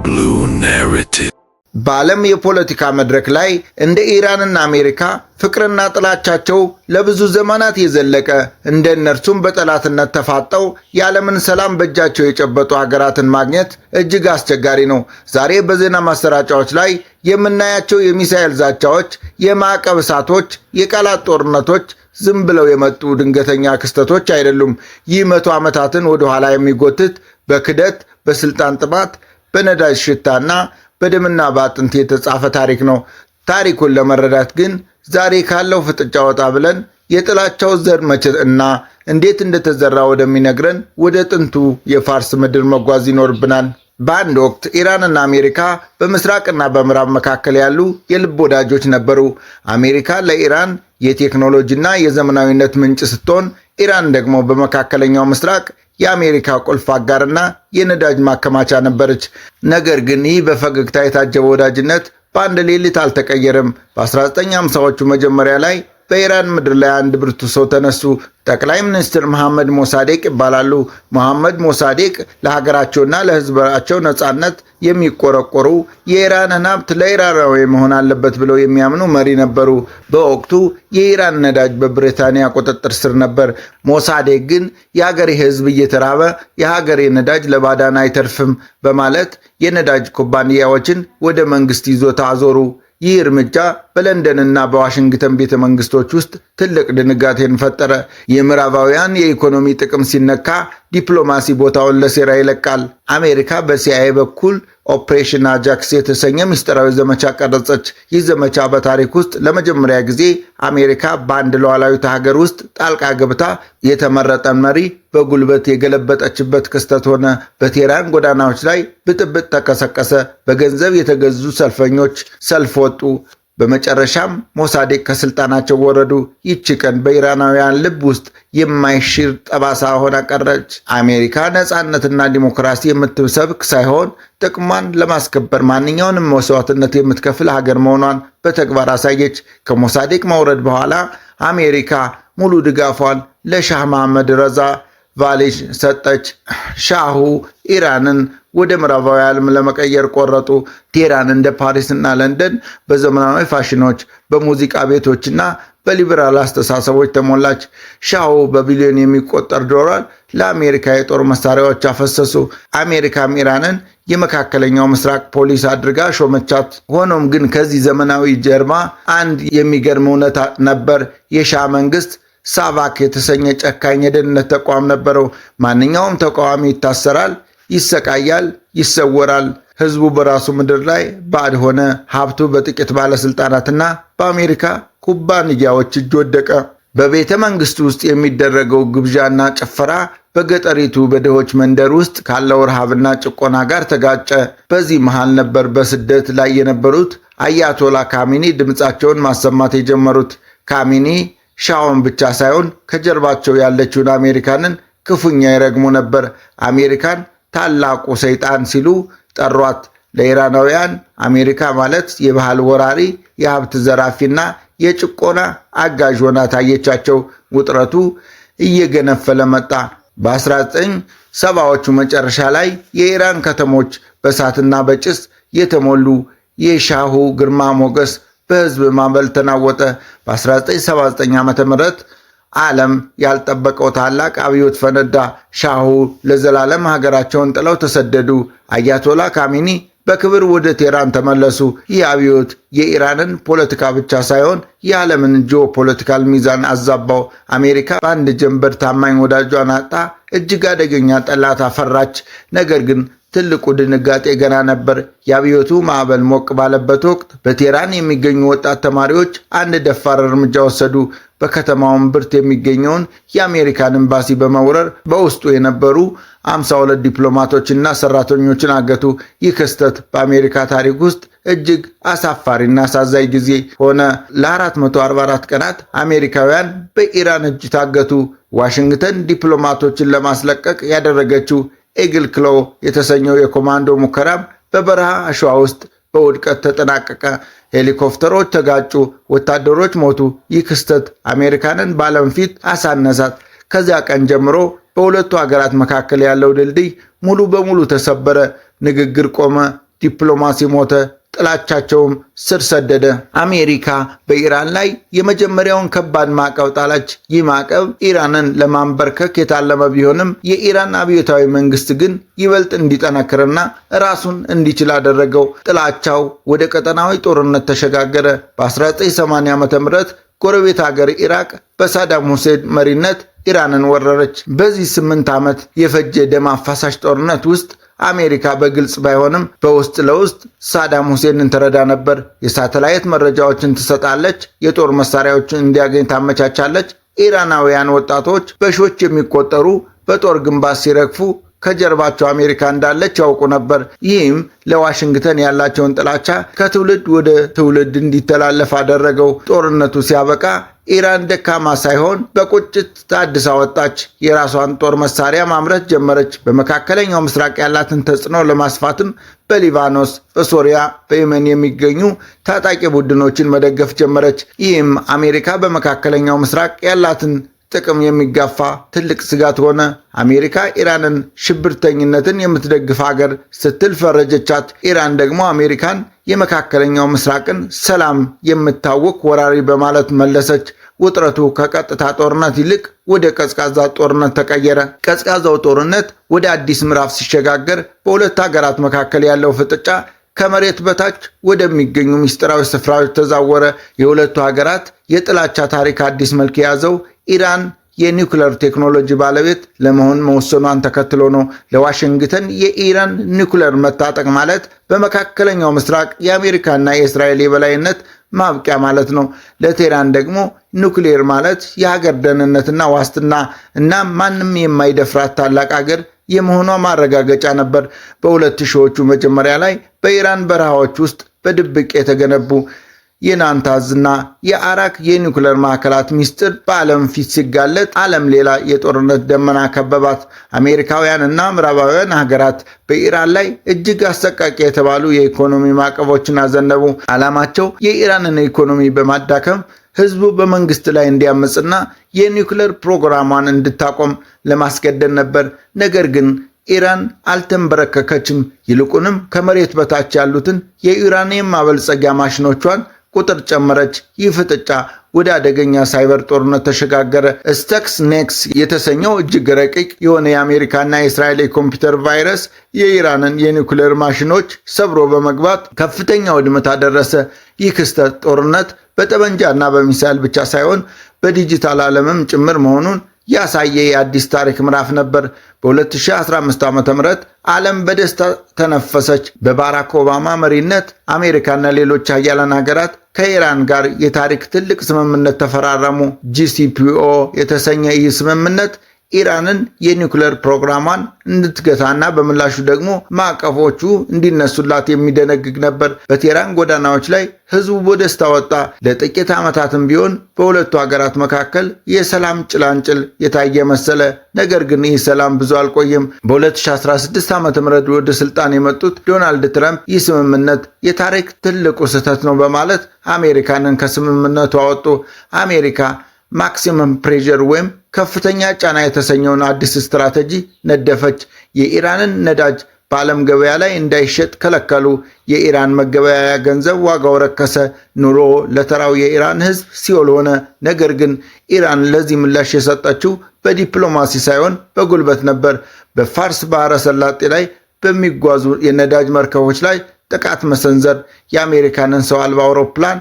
Blue Narrative. በዓለም የፖለቲካ መድረክ ላይ እንደ ኢራንና አሜሪካ ፍቅርና ጥላቻቸው ለብዙ ዘመናት የዘለቀ፣ እንደ እነርሱም በጠላትነት ተፋጠው የዓለምን ሰላም በእጃቸው የጨበጡ ሀገራትን ማግኘት እጅግ አስቸጋሪ ነው። ዛሬ በዜና ማሰራጫዎች ላይ የምናያቸው የሚሳኤል ዛቻዎች፣ የማዕቀብ እሳቶች፣ የቃላት ጦርነቶች ዝም ብለው የመጡ ድንገተኛ ክስተቶች አይደሉም። ይህ 100 ዓመታትን ወደኋላ የሚጎትት፣ በክደት፣ በስልጣን ጥማት፣ በነዳጅ ሽታና በደምና በአጥንት የተጻፈ ታሪክ ነው። ታሪኩን ለመረዳት ግን ዛሬ ካለው ፍጥጫ ወጣ ብለን የጥላቻው ዘር መቼ እና እንዴት እንደተዘራ ወደሚነግረን ወደ ጥንቱ የፋርስ ምድር መጓዝ ይኖርብናል። በአንድ ወቅት ኢራንና አሜሪካ በምስራቅና በምዕራብ መካከል ያሉ የልብ ወዳጆች ነበሩ። አሜሪካ ለኢራን የቴክኖሎጂና የዘመናዊነት ምንጭ ስትሆን፣ ኢራን ደግሞ በመካከለኛው ምስራቅ የአሜሪካ ቁልፍ አጋርና የነዳጅ ማከማቻ ነበረች። ነገር ግን ይህ በፈገግታ የታጀበ ወዳጅነት በአንድ ሌሊት አልተቀየረም። በ1950ዎቹ መጀመሪያ ላይ በኢራን ምድር ላይ አንድ ብርቱ ሰው ተነሱ። ጠቅላይ ሚኒስትር መሐመድ ሞሳዴቅ ይባላሉ። መሐመድ ሞሳዴቅ ለሀገራቸውና ለሕዝባቸው ነጻነት የሚቆረቆሩ፣ የኢራንን ሀብት ለኢራናዊ መሆን አለበት ብለው የሚያምኑ መሪ ነበሩ። በወቅቱ የኢራን ነዳጅ በብሪታንያ ቁጥጥር ስር ነበር። ሞሳዴቅ ግን የሀገሬ ሕዝብ እየተራበ የሀገሬ ነዳጅ ለባዕዳን አይተርፍም በማለት የነዳጅ ኩባንያዎችን ወደ መንግስት ይዞታ አዞሩ። ይህ እርምጃ በለንደንና በዋሽንግተን ቤተ መንግስቶች ውስጥ ትልቅ ድንጋጤን ፈጠረ። የምዕራባውያን የኢኮኖሚ ጥቅም ሲነካ ዲፕሎማሲ ቦታውን ለሴራ ይለቃል። አሜሪካ በሲአይኤ በኩል ኦፕሬሽን አጃክስ የተሰኘ ምስጢራዊ ዘመቻ ቀረጸች። ይህ ዘመቻ በታሪክ ውስጥ ለመጀመሪያ ጊዜ አሜሪካ በአንድ ሉዓላዊት ሀገር ውስጥ ጣልቃ ገብታ የተመረጠን መሪ በጉልበት የገለበጠችበት ክስተት ሆነ። በቴህራን ጎዳናዎች ላይ ብጥብጥ ተቀሰቀሰ። በገንዘብ የተገዙ ሰልፈኞች ሰልፍ ወጡ። በመጨረሻም ሞሳዴቅ ከስልጣናቸው ወረዱ። ይቺ ቀን በኢራናውያን ልብ ውስጥ የማይሽር ጠባሳ ሆና ቀረች። አሜሪካ ነፃነትና ዲሞክራሲ የምትሰብክ ሳይሆን ጥቅሟን ለማስከበር ማንኛውንም መስዋዕትነት የምትከፍል ሀገር መሆኗን በተግባር አሳየች። ከሞሳዴቅ መውረድ በኋላ አሜሪካ ሙሉ ድጋፏን ለሻህ መሐመድ ረዛ ፓህላቪ ሰጠች። ሻሁ ኢራንን ወደ ምዕራባዊ ዓለም ለመቀየር ቆረጡ። ቴህራን እንደ ፓሪስና ለንደን በዘመናዊ ፋሽኖች፣ በሙዚቃ ቤቶችና በሊበራል አስተሳሰቦች ተሞላች። ሻሁ በቢሊዮን የሚቆጠር ዶላር ለአሜሪካ የጦር መሳሪያዎች አፈሰሱ። አሜሪካም ኢራንን የመካከለኛው ምስራቅ ፖሊስ አድርጋ ሾመቻት። ሆኖም ግን ከዚህ ዘመናዊ ጀርባ አንድ የሚገርም እውነት ነበር። የሻህ መንግስት ሳቫክ የተሰኘ ጨካኝ የደህንነት ተቋም ነበረው። ማንኛውም ተቃዋሚ ይታሰራል፣ ይሰቃያል፣ ይሰወራል። ህዝቡ በራሱ ምድር ላይ ባዕድ ሆነ። ሀብቱ በጥቂት ባለስልጣናትና በአሜሪካ ኩባንያዎች እጅ ወደቀ። በቤተ መንግስቱ ውስጥ የሚደረገው ግብዣና ጭፈራ በገጠሪቱ በድሆች መንደር ውስጥ ካለው ረሃብና ጭቆና ጋር ተጋጨ። በዚህ መሃል ነበር በስደት ላይ የነበሩት አያቶላ ካሚኒ ድምፃቸውን ማሰማት የጀመሩት። ካሚኒ ሻውን ብቻ ሳይሆን ከጀርባቸው ያለችውን አሜሪካንን ክፉኛ ይረግሙ ነበር። አሜሪካን ታላቁ ሰይጣን ሲሉ ጠሯት። ለኢራናውያን አሜሪካ ማለት የባህል ወራሪ፣ የሀብት ዘራፊና የጭቆና አጋዥ ሆና ታየቻቸው። ውጥረቱ እየገነፈለ መጣ። በ1970ዎቹ መጨረሻ ላይ የኢራን ከተሞች በእሳትና በጭስ የተሞሉ፣ የሻሁ ግርማ ሞገስ በህዝብ ማዕበል ተናወጠ። በ1979 ዓ ም ዓለም ያልጠበቀው ታላቅ አብዮት ፈነዳ። ሻሁ ለዘላለም ሀገራቸውን ጥለው ተሰደዱ። አያቶላ ካሚኒ በክብር ወደ ቴህራን ተመለሱ። ይህ አብዮት የኢራንን ፖለቲካ ብቻ ሳይሆን የዓለምን ጂኦፖለቲካል ሚዛን አዛባው። አሜሪካ በአንድ ጀንበር ታማኝ ወዳጇን አጥታ እጅግ አደገኛ ጠላት አፈራች። ነገር ግን ትልቁ ድንጋጤ ገና ነበር። የአብዮቱ ማዕበል ሞቅ ባለበት ወቅት በቴህራን የሚገኙ ወጣት ተማሪዎች አንድ ደፋር እርምጃ ወሰዱ። በከተማው እምብርት የሚገኘውን የአሜሪካን ኤምባሲ በመውረር በውስጡ የነበሩ 52 ዲፕሎማቶችና ሰራተኞችን አገቱ። ይህ ክስተት በአሜሪካ ታሪክ ውስጥ እጅግ አሳፋሪና አሳዛኝ ጊዜ ሆነ። ለ444 ቀናት አሜሪካውያን በኢራን እጅ ታገቱ። ዋሽንግተን ዲፕሎማቶችን ለማስለቀቅ ያደረገችው Eagle Claw የተሰኘው የኮማንዶ ሙከራም በበረሃ አሸዋ ውስጥ በውድቀት ተጠናቀቀ። ሄሊኮፕተሮች ተጋጩ፣ ወታደሮች ሞቱ። ይህ ክስተት አሜሪካንን በዓለም ፊት አሳነሳት። ከዚያ ቀን ጀምሮ በሁለቱ ሀገራት መካከል ያለው ድልድይ ሙሉ በሙሉ ተሰበረ። ንግግር ቆመ፣ ዲፕሎማሲ ሞተ፣ ጥላቻቸውም ስር ሰደደ። አሜሪካ በኢራን ላይ የመጀመሪያውን ከባድ ማዕቀብ ጣለች። ይህ ማዕቀብ ኢራንን ለማንበርከክ የታለመ ቢሆንም የኢራን አብዮታዊ መንግስት ግን ይበልጥ እንዲጠነክርና ራሱን እንዲችል አደረገው። ጥላቻው ወደ ቀጠናዊ ጦርነት ተሸጋገረ። በ1980 ዓ.ም ጎረቤት ሀገር ኢራቅ በሳዳም ሁሴን መሪነት ኢራንን ወረረች። በዚህ 8 ዓመት የፈጀ ደም አፋሳሽ ጦርነት ውስጥ አሜሪካ በግልጽ ባይሆንም በውስጥ ለውስጥ ሳዳም ሁሴንን ትረዳ ነበር። የሳተላይት መረጃዎችን ትሰጣለች፣ የጦር መሳሪያዎችን እንዲያገኝ ታመቻቻለች። ኢራናውያን ወጣቶች በሺዎች የሚቆጠሩ በጦር ግንባር ሲረግፉ ከጀርባቸው አሜሪካ እንዳለች ያውቁ ነበር። ይህም ለዋሽንግተን ያላቸውን ጥላቻ ከትውልድ ወደ ትውልድ እንዲተላለፍ አደረገው። ጦርነቱ ሲያበቃ ኢራን ደካማ ሳይሆን በቁጭት ታድሳ ወጣች። የራሷን ጦር መሳሪያ ማምረት ጀመረች። በመካከለኛው ምስራቅ ያላትን ተጽዕኖ ለማስፋትም በሊባኖስ፣ በሶሪያ፣ በየመን የሚገኙ ታጣቂ ቡድኖችን መደገፍ ጀመረች። ይህም አሜሪካ በመካከለኛው ምስራቅ ያላትን ጥቅም የሚጋፋ ትልቅ ስጋት ሆነ። አሜሪካ ኢራንን ሽብርተኝነትን የምትደግፍ ሀገር ስትል ፈረጀቻት። ኢራን ደግሞ አሜሪካን የመካከለኛው ምስራቅን ሰላም የምታውክ ወራሪ በማለት መለሰች። ውጥረቱ ከቀጥታ ጦርነት ይልቅ ወደ ቀዝቃዛ ጦርነት ተቀየረ። ቀዝቃዛው ጦርነት ወደ አዲስ ምዕራፍ ሲሸጋገር በሁለት ሀገራት መካከል ያለው ፍጥጫ ከመሬት በታች ወደሚገኙ ምስጢራዊ ስፍራዎች ተዛወረ። የሁለቱ ሀገራት የጥላቻ ታሪክ አዲስ መልክ የያዘው ኢራን የኒውክለር ቴክኖሎጂ ባለቤት ለመሆን መወሰኗን ተከትሎ ነው። ለዋሽንግተን የኢራን ኒውክለር መታጠቅ ማለት በመካከለኛው ምስራቅ የአሜሪካና የእስራኤል የበላይነት ማብቂያ ማለት ነው። ለቴህራን ደግሞ ኒውክሌር ማለት የሀገር ደህንነትና ዋስትና እና ማንም የማይደፍራት ታላቅ ሀገር የመሆኗ ማረጋገጫ ነበር። በ2000ዎቹ መጀመሪያ ላይ በኢራን በረሃዎች ውስጥ በድብቅ የተገነቡ የናታንዝና የአራክ የኒውክለር ማዕከላት ሚስጥር በዓለም ፊት ሲጋለጥ ዓለም ሌላ የጦርነት ደመና ከበባት። አሜሪካውያን እና ምዕራባውያን ሀገራት በኢራን ላይ እጅግ አሰቃቂ የተባሉ የኢኮኖሚ ማዕቀቦችን አዘነቡ። ዓላማቸው የኢራንን ኢኮኖሚ በማዳከም ህዝቡ በመንግስት ላይ እንዲያመፅና የኒውክለር ፕሮግራሟን እንድታቆም ለማስገደድ ነበር። ነገር ግን ኢራን አልተንበረከከችም። ይልቁንም ከመሬት በታች ያሉትን የዩራኒየም ማበልጸጊያ ማሽኖቿን ቁጥር ጨመረች። ይህ ፍጥጫ ወደ አደገኛ ሳይበር ጦርነት ተሸጋገረ። Stuxnet የተሰኘው እጅግ ረቂቅ የሆነ የአሜሪካና የእስራኤል የኮምፒውተር ቫይረስ የኢራንን የኒውክሌር ማሽኖች ሰብሮ በመግባት ከፍተኛ ውድመት አደረሰ። ይህ ክስተት ጦርነት በጠመንጃና በሚሳይል ብቻ ሳይሆን በዲጂታል ዓለምም ጭምር መሆኑን ያሳየ የአዲስ ታሪክ ምዕራፍ ነበር። በ2015 ዓ ም ዓለም በደስታ ተነፈሰች። በባራክ ኦባማ መሪነት አሜሪካና ሌሎች ሀያላን ሀገራት ከኢራን ጋር የታሪክ ትልቅ ስምምነት ተፈራረሙ። JCPOA የተሰኘ ይህ ስምምነት ኢራንን የኒውክሌር ፕሮግራሟን እንድትገታና በምላሹ ደግሞ ማዕቀፎቹ እንዲነሱላት የሚደነግግ ነበር። በቴህራን ጎዳናዎች ላይ ህዝቡ በደስታ ወጣ። ለጥቂት ዓመታትም ቢሆን በሁለቱ ሀገራት መካከል የሰላም ጭላንጭል የታየ መሰለ። ነገር ግን ይህ ሰላም ብዙ አልቆየም። በ2016 ዓ ም ወደ ስልጣን የመጡት ዶናልድ ትራምፕ ይህ ስምምነት የታሪክ ትልቁ ስህተት ነው በማለት አሜሪካንን ከስምምነቱ አወጡ። አሜሪካ maximum pressure ወይም ከፍተኛ ጫና የተሰኘውን አዲስ ስትራቴጂ ነደፈች። የኢራንን ነዳጅ በዓለም ገበያ ላይ እንዳይሸጥ ከለከሉ። የኢራን መገበያያ ገንዘብ ዋጋው ረከሰ። ኑሮ ለተራው የኢራን ሕዝብ ሲኦል ሆነ። ነገር ግን ኢራን ለዚህ ምላሽ የሰጠችው በዲፕሎማሲ ሳይሆን በጉልበት ነበር። በፋርስ ባህረ ሰላጤ ላይ በሚጓዙ የነዳጅ መርከቦች ላይ ጥቃት መሰንዘር፣ የአሜሪካንን ሰው አልባ አውሮፕላን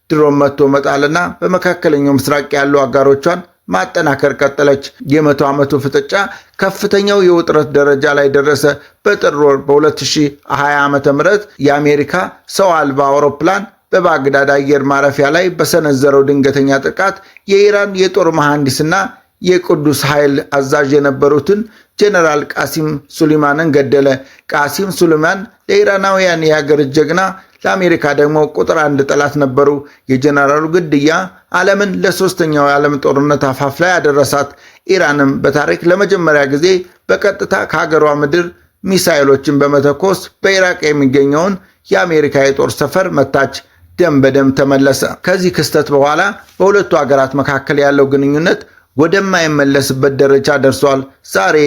ድሮን መትቶ መጣልና በመካከለኛው ምስራቅ ያሉ አጋሮቿን ማጠናከር ቀጠለች። የ100 ዓመቱ ፍጥጫ ከፍተኛው የውጥረት ደረጃ ላይ ደረሰ። በጥር ወር በ2020 ዓ ም የአሜሪካ ሰው አልባ አውሮፕላን በባግዳድ አየር ማረፊያ ላይ በሰነዘረው ድንገተኛ ጥቃት የኢራን የጦር መሐንዲስና የቁድስ ኃይል አዛዥ የነበሩትን ጀነራል ቃሲም ሱሊማንን ገደለ። ቃሲም ሱሊማን ለኢራናውያን የሀገር ጀግና፣ ለአሜሪካ ደግሞ ቁጥር አንድ ጠላት ነበሩ። የጀነራሉ ግድያ ዓለምን ለሶስተኛው የዓለም ጦርነት አፋፍ ላይ አደረሳት። ኢራንም በታሪክ ለመጀመሪያ ጊዜ በቀጥታ ከሀገሯ ምድር ሚሳይሎችን በመተኮስ በኢራቅ የሚገኘውን የአሜሪካ የጦር ሰፈር መታች። ደም በደም ተመለሰ። ከዚህ ክስተት በኋላ በሁለቱ ሀገራት መካከል ያለው ግንኙነት ወደማይመለስበት ደረጃ ደርሷል። ዛሬ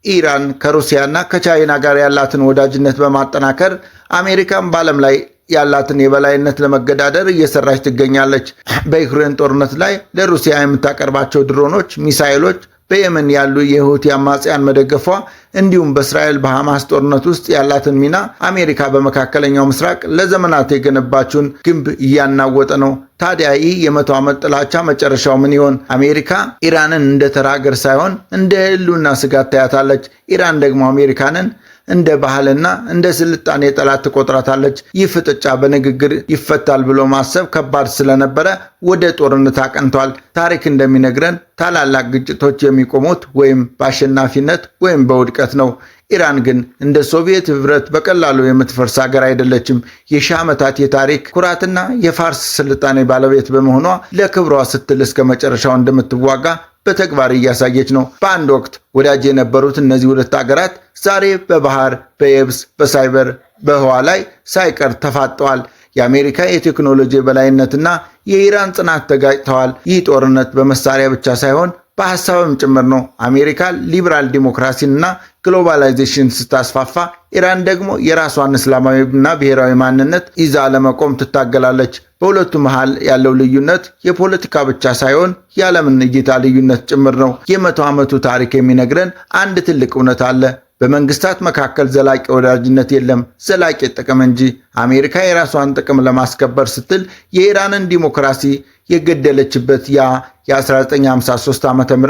ኢራን ከሩሲያና ከቻይና ጋር ያላትን ወዳጅነት በማጠናከር አሜሪካን በዓለም ላይ ያላትን የበላይነት ለመገዳደር እየሰራች ትገኛለች። በዩክሬን ጦርነት ላይ ለሩሲያ የምታቀርባቸው ድሮኖች፣ ሚሳይሎች፣ በየመን ያሉ የሁቲ አማጽያን መደገፏ እንዲሁም በእስራኤል በሐማስ ጦርነት ውስጥ ያላትን ሚና አሜሪካ በመካከለኛው ምስራቅ ለዘመናት የገነባችውን ግንብ እያናወጠ ነው። ታዲያ ይህ የ100 ዓመት ጥላቻ መጨረሻው ምን ይሆን? አሜሪካ ኢራንን እንደ ተራ ሀገር ሳይሆን እንደ ሕልውና ስጋት ታያታለች። ኢራን ደግሞ አሜሪካንን እንደ ባህልና እንደ ስልጣኔ ጠላት ትቆጥራታለች። ይህ ፍጥጫ በንግግር ይፈታል ብሎ ማሰብ ከባድ ስለነበረ ወደ ጦርነት አቅንቷል። ታሪክ እንደሚነግረን ታላላቅ ግጭቶች የሚቆሙት ወይም በአሸናፊነት ወይም በውድቀት ነው። ኢራን ግን እንደ ሶቪየት ህብረት በቀላሉ የምትፈርስ ሀገር አይደለችም። የሺህ ዓመታት የታሪክ ኩራትና የፋርስ ስልጣኔ ባለቤት በመሆኗ ለክብሯ ስትል እስከ መጨረሻው እንደምትዋጋ በተግባር እያሳየች ነው። በአንድ ወቅት ወዳጅ የነበሩት እነዚህ ሁለት ሀገራት ዛሬ በባህር፣ በየብስ፣ በሳይበር፣ በህዋ ላይ ሳይቀር ተፋጠዋል። የአሜሪካ የቴክኖሎጂ የበላይነትና የኢራን ጽናት ተጋጭተዋል። ይህ ጦርነት በመሳሪያ ብቻ ሳይሆን በሀሳብም ጭምር ነው። አሜሪካ ሊበራል ዲሞክራሲንና globalization ስታስፋፋ፣ ኢራን ደግሞ የራሷን እስላማዊና ብሔራዊ ማንነት ይዛ ለመቆም ትታገላለች። በሁለቱ መሃል ያለው ልዩነት የፖለቲካ ብቻ ሳይሆን የዓለምን እይታ ልዩነት ጭምር ነው። የ100 ዓመቱ ታሪክ የሚነግረን አንድ ትልቅ እውነት አለ። በመንግስታት መካከል ዘላቂ ወዳጅነት የለም፣ ዘላቂ ጥቅም እንጂ። አሜሪካ የራሷን ጥቅም ለማስከበር ስትል የኢራንን ዲሞክራሲ የገደለችበት ያ የ1953 ዓ.ም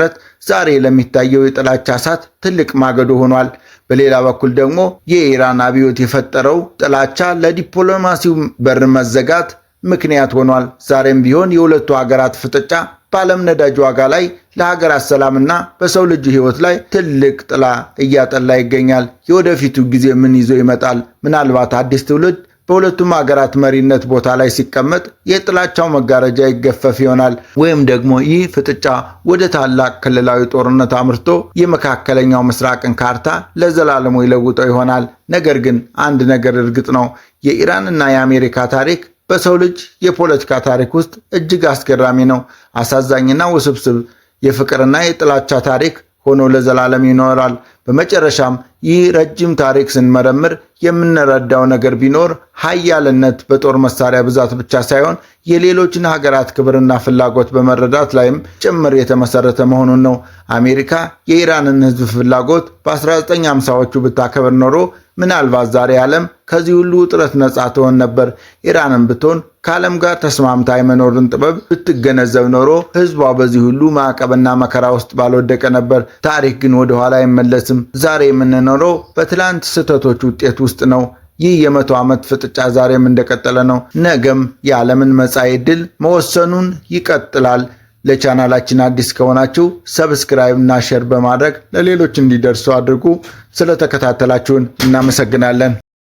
ዛሬ ለሚታየው የጥላቻ እሳት ትልቅ ማገዶ ሆኗል። በሌላ በኩል ደግሞ የኢራን አብዮት የፈጠረው ጥላቻ ለዲፕሎማሲው በር መዘጋት ምክንያት ሆኗል። ዛሬም ቢሆን የሁለቱ ሀገራት ፍጥጫ በዓለም ነዳጅ ዋጋ ላይ፣ ለሀገራት ሰላምና በሰው ልጅ ሕይወት ላይ ትልቅ ጥላ እያጠላ ይገኛል። የወደፊቱ ጊዜ ምን ይዞ ይመጣል? ምናልባት አዲስ ትውልድ በሁለቱም ሀገራት መሪነት ቦታ ላይ ሲቀመጥ የጥላቻው መጋረጃ ይገፈፍ ይሆናል። ወይም ደግሞ ይህ ፍጥጫ ወደ ታላቅ ክልላዊ ጦርነት አምርቶ የመካከለኛው ምስራቅን ካርታ ለዘላለሙ ይለውጠው ይሆናል። ነገር ግን አንድ ነገር እርግጥ ነው። የኢራንና የአሜሪካ ታሪክ በሰው ልጅ የፖለቲካ ታሪክ ውስጥ እጅግ አስገራሚ ነው። አሳዛኝና ውስብስብ የፍቅርና የጥላቻ ታሪክ ሆኖ ለዘላለም ይኖራል። በመጨረሻም ይህ ረጅም ታሪክ ስንመረምር የምንረዳው ነገር ቢኖር ሀያልነት በጦር መሳሪያ ብዛት ብቻ ሳይሆን የሌሎችን ሀገራት ክብርና ፍላጎት በመረዳት ላይም ጭምር የተመሰረተ መሆኑን ነው። አሜሪካ የኢራንን ሕዝብ ፍላጎት በ1950ዎቹ ብታከብር ኖሮ ምናልባት ዛሬ ዓለም ከዚህ ሁሉ ውጥረት ነፃ ትሆን ነበር። ኢራንን ብትሆን ከዓለም ጋር ተስማምታ የመኖርን ጥበብ ብትገነዘብ ኖሮ ሕዝቧ በዚህ ሁሉ ማዕቀብና መከራ ውስጥ ባልወደቀ ነበር። ታሪክ ግን ወደኋላ አይመለስም። ዛሬ የምንኖረው በትላንት ስህተቶች ውጤት ውስጥ ነው። ይህ የ100 ዓመት ፍጥጫ ዛሬም እንደቀጠለ ነው። ነገም የዓለምን መጻኢ ዕድል መወሰኑን ይቀጥላል። ለቻናላችን አዲስ ከሆናችሁ subscribe እና share በማድረግ ለሌሎች እንዲደርሱ አድርጉ። ስለተከታተላችሁን እናመሰግናለን።